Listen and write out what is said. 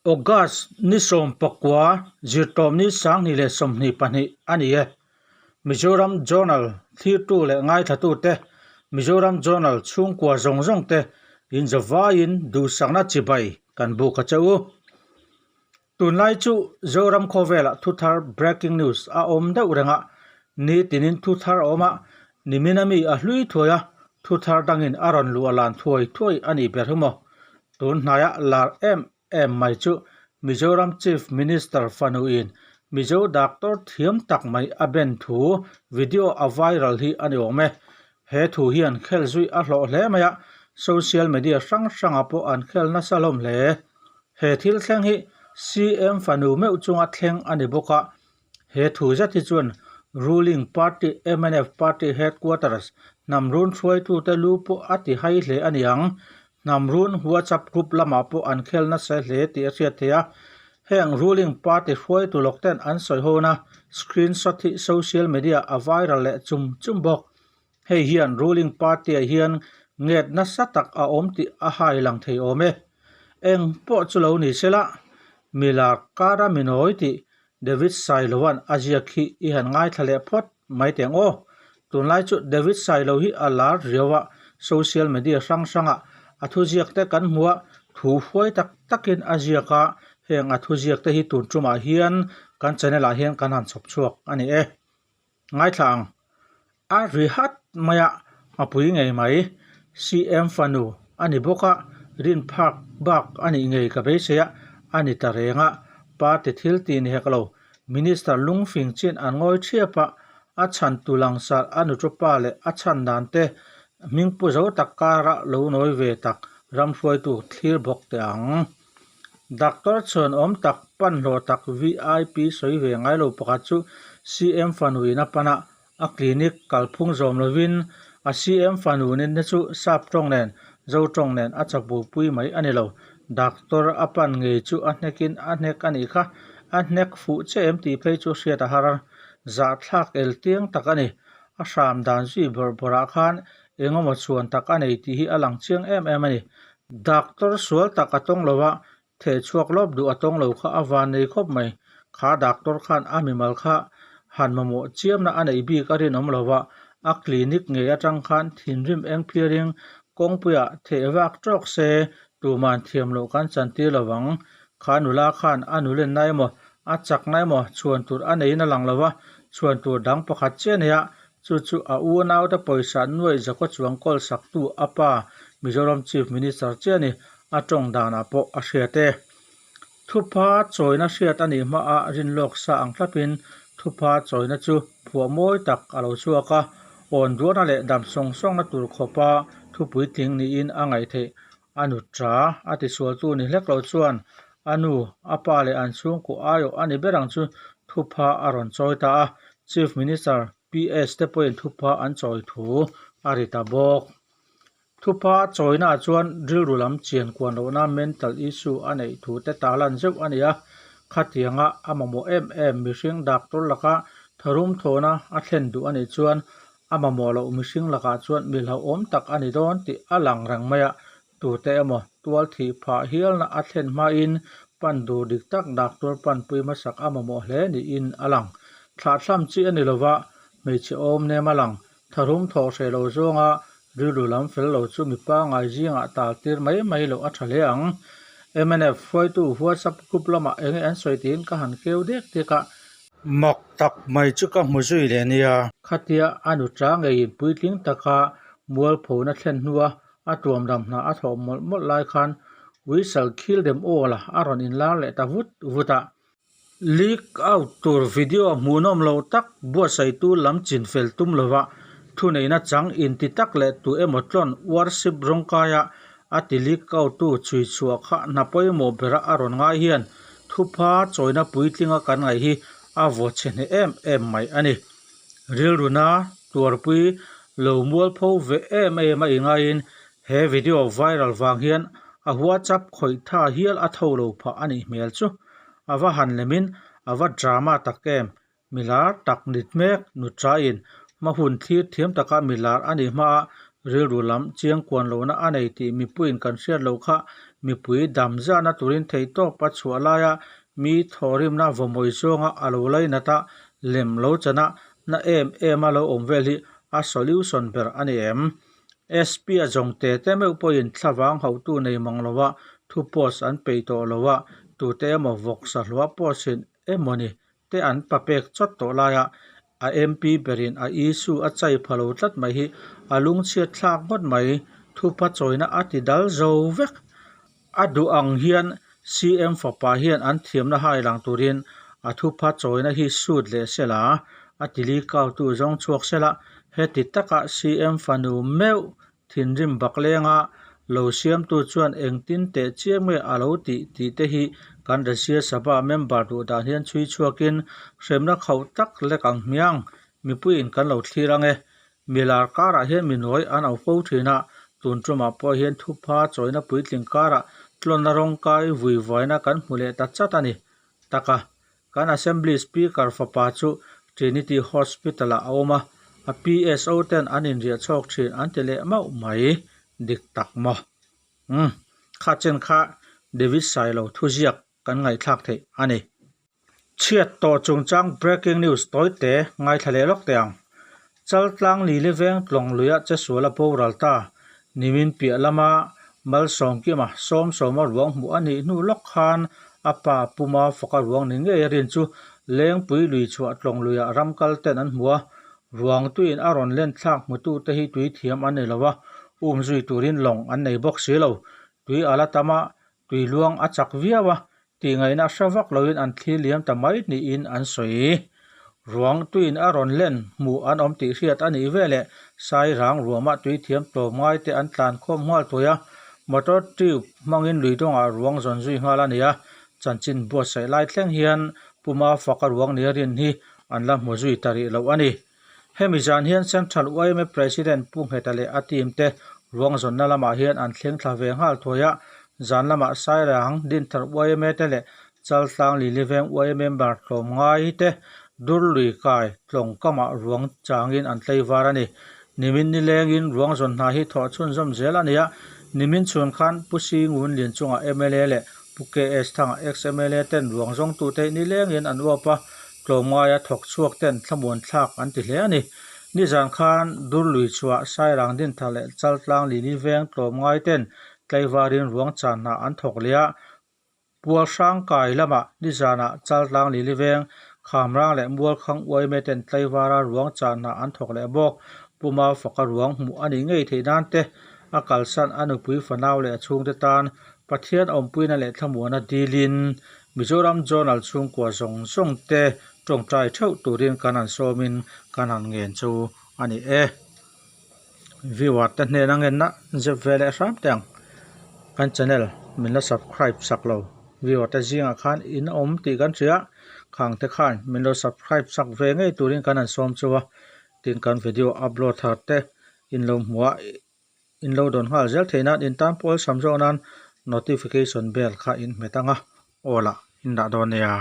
August ni 19, Zirtawpni 2022 a ni e. Mizoram Journal thlirtu leh ngaithlatute, Mizoram Journal chhungkua zawng zawng te inzawvaiin duhsakna chibai kan buk a che u. Tunlai chu Zoram khawvelah thuthar breaking news a awm deuh reng a, nitinin thuthar a awm a, nimin ami a hlui thuai a, thuthar dangin a rawn luah lan thuai thuai a nih ber hi maw? Tun hnaia lar em em mai chu Mizoram Chief Minister fanuin Mizo doctor thiam tak mai a ben thu video a viral hi a ni awm e. He thu hian khel zui a hlawh hle mai a, social media hrang hrangah pawh an khel nasa hlawm hle. He thil thleng hi CM fanu meuh chunga thleng a ni bawk a, he thu zet hi chuan ruling party mnf party headquarters hnam run hruaitute lu pawh a ti hai hle a ni ang. Hnam run WhatsApp group lamah pawh an khel nasa hle tih a hriat theih a, heng ruling party hruaitu lawk ten an sawi hawn a, screenshot hi social media a viral leh chum chum bawk. Hei hian ruling party-ah hian nget nasa tak a awm tih a hai lang thei awm e. Eng pawh chu lo ni sela, milar kara minawi tih David Sailova'n a ziak hi i han ngaithla leh phawt mai teh ang aw. Tunlai chu David Sailo hi a lar riau a, social media hrang hrangah a thuziak te kan hmu a, thu huai tak takin a ziak a, heng a thuziak te hi tun tumah hian kan channel ah hian kan han chhawp chhuak a ni e. Ngaithla ang. A ri hat mai a, hmapui ngei mai. CM fanu a ni bawk a, rin phak bak a nih ngei ka beisei a, a ni ta reng a. Party thil tih ni hek lo. Minister lungfing chin an ngawi thiap a, a chhan tu langsar a nuṭupa leh a chhan dan te hmingpu zo tak kara lo nawi ve tak ramhruaitu thlir bawk teh ang. Doctor chhuan awm tak, panhlawh tak vip sawi ve ngai lo pakhat chu CM fanuin a pan a, a clinic kalphung zawm lovin a CM fanu nena chu sap tawng nen Zo tawng nen a chakbupui mai a ni lo. Doctor a pan ngei chu a hnekin a hnek a nih kha, a hnek fuh che em tih phei chu hriat a har. Zahthlak el tiang tak a ni. A hram dan zui bawrh bawrhah khan engemaw chhuan tak a nei tih hi a lang chiang em em a ni. Doctor sual tak a tawng lo a, theh chhuak lawp duh a tawng lo kha a van nei khawp mai. Kha doctor khan a mimal kha han mamawh chiamna a neih bik a rinawm lo a, a clinic ngei atang khan thinrim eng phiaring kawngpuiah theh vak tawk se tuman thiam loh kan chantir lo ang. Kha nula khan a nulen na emaw a chak na emaw chhuan tur a neiin a lang lo a, chhuan tur dang pakhat chiah a nei a, Chu chu a unaute pawisa nuaih zakhaw chuang kawl saktu a pa Mizoram Chief Minister chiah ni a tawng danah pawh a hriat e. Thupha chawina hriat a nih hmaah rinlawk sa ang thlapin thupha chawina chu phuah mawi tak a lo chhuak a, awn duahna leh dam sawng sawngna tur khawpa thupui tling niin a ngaih theih. A nu ta a tisualtu ni hlek lo chuan a nu, a pa leh an chhungkaw aiawh a ni ber ang chu thupha a rawn chawi ta a, Chief Minister PS te pawhin thupha an chawi thu a ri ta bawk. Thupha chawinaah chuan rilru lam chian kuan lohna mental issue a neih thu te tarlan zeuh a ni a, khatianga a mamawh em em mihring doctor laka tharum thawhna a thlen duh a nih chuan a mamawh loh mihring lakah chuan mi hlauhawm tak a ni dawn tih a lang reng mai a, tute emaw tual thih phah hialna a thlen hmain pan dur dik tak doctor panpui hmasak a mamawh hle niin a lang. Thlahthlam chi a ni lova, hmeichhe awm nem a lang. Tharum thawh hreh lo zawnga rilru lam fel lo chu mi pangngai zingah tal tir mai mai loh a tha hle ang. Mnf hruaitu WhatsApp group lamah enge an sawi tiin ka han keu dek dek a. Mak tak mai chu ka hmu zui leh nia. Khatia a nuta ngeiin puitling taka mualphona thlen hnua a tuamdam hna a thawh mawlh mawlh lai khan whistle khil dem awl a a rawn inlar leh ta vut vut a. Leak out tur video hmuhnawm lo tak buatsaihtu lam chinfel tum lova thuneihna chang inti tak leh tu emaw tlawn worship rawngkaia a ti leak out tu chhui chhuah kha hna pawimawh bera a rawn ngai hian thupha chawina puitlinga kan ngaih hi a vaw chhe hneh em em mai a ni. Rilruna tuarpui lo mualpho ve em em a ingaiin he video viral vang hian a WhatsApp khawih tha hial a tho lo phah a nih hmel chu a va han lemin a va drama tak em. Milar tak nit mek nuchaiin hma hun thlir thiam taka milar a nih hmaa rilru lam chiangkuan lohna a nei tih mipuiin kan hriat loh kha. Mipui dam zahna turin theihtawp a chhuah laia mi thawhrimna vawmawi zawnga a lo lainat a, lem lo chana na em em a lo awm vel hi a solution ber a ni em? SP a zawng te te meuh pawhin thlavang hauhtu nei mang lova thu post an peih tawh lo a, tute emaw vawksa hluah post in emawni te an pa pek chawt tawh laia a MP berin a issue a chai pha lo tlat mai hi a lungchhiat thlak ngawt mai, thupha chawina a ti dal zo vek. A duh ang hian CM fapa hian an thiamna hai lang turin a thupha chawina hi sut leh sela, a tili kautu zawng chhuak sela, heti taka CM fanu meuh Thinrim baklenga lo siamtu chuan engtin teh chiang nge a lo tih tih te hi kan Rajya Sabha member duh dan hian chhui chhuakin hremna khauh tak lek ang hmiang mipuiin kan lo thlir ang e. Milar karah hian mi nawi an au fo thin a, tun tumah pawh hian thupha chawina puitling karah tlawnna rawngkai vui vaina kan hmu leh ta chat a ni. Taka, Kan Assembly Speaker fapa chu Trinity Hospital-ah a awm a, a PSO ten an inriah chhawk thin an ti leh mauh mai. Dik tak maw? Umm, kha chen kha David Sailo thuziak kan ngaihthlak theih a ni. Chhiat tawh chungchang breaking news tawite ngaithla leh lawk teh ang. Chaltlang Lili veng tlawng luiah chesual a boral ta. Nimin piah lama Malsawmkima Sawmsawma ruang hmuh a nih hnu lawk khan a pa Puma faka ruang ni ngei a rin chu Lengpui lui chhuah tlawng luiah ram kal ten an hmu a, ruang tuiin a rawn len thlak hmutute hi tui thiam an ni lo a, um zui turin lawng an nei bawk si lo. Tui a la tam a, tui luang a chak viau a, Tihngaihna hre vak loin an thli liam ta mai niin an sawi. Ruang tuiin a rawn len hmuh an awm tih hriat a nih veleh Sairang ruamah tui thiam tlawm ngai te an tlan khawm nghal thuai a, motor tube hmangin lui dawngah ruang zawn zui nghal a ni a, chanchin buatsaih lai thleng hian Puma faka ruang nia rin hi an la hmu zui ta rih loh a ni. Hemi zan hian Central yma President Pu Ngheta leh a team te ruang zawnna lamah hian an thleng thla ve nghal thuai a, zan lamah Sairang, Dinthar yma te leh Chaltlang Liliveng yma member tlawmngai te Durlui kai tlawng kamah ruang changin an tlaivar a ni. Nimin nilengin ruang zawn hna hi thawh chhunzawm zel a ni a, nimin chhun khan Pu Singun Lianchunga mla leh Pu KS Thanga ex-mla ten ruang zawngtute nilengin an uap a, Tlawmngaia thawk chhuak ten thlamuan thlak an ti hle a ni. Nizan khan Durlui chhuah Sairang Dinthar leh Chaltlang Lili veng tlawmngai ten tlaivarin ruang chan hna an thawk leh a, Pualhrangkai lamah nizanah Chaltlang Lili veng Khamrang leh Mualkhang uaime ten tlaivara ruang chan hna an thawk leh bawk. Puma faka ruang hmuh a nih ngei theih nan te a kalsan a nupui fanau leh a chhungte tan Pathian awmpuina leh thlamuana dilin Mizoram Journal chhungkua zawng zawng te tawngtai theuh turin kan han sawmin kan han ngen chu a ni e. Viewer te hnena ngenna zep ve leh hram teh ang. Kan channel min la subscribe sak lo viewer te zingah khan in awm tih kan hria khang te khan min lo subscribe sak ve ngei turin kan han sawm chu a. Tin kan video upload thar te in lo hmuh a. In lo dawn nghal zel theih nan in tan pawl sam zawk nan notification bell kha in hmet ang a, aw lah in dah dawn nia.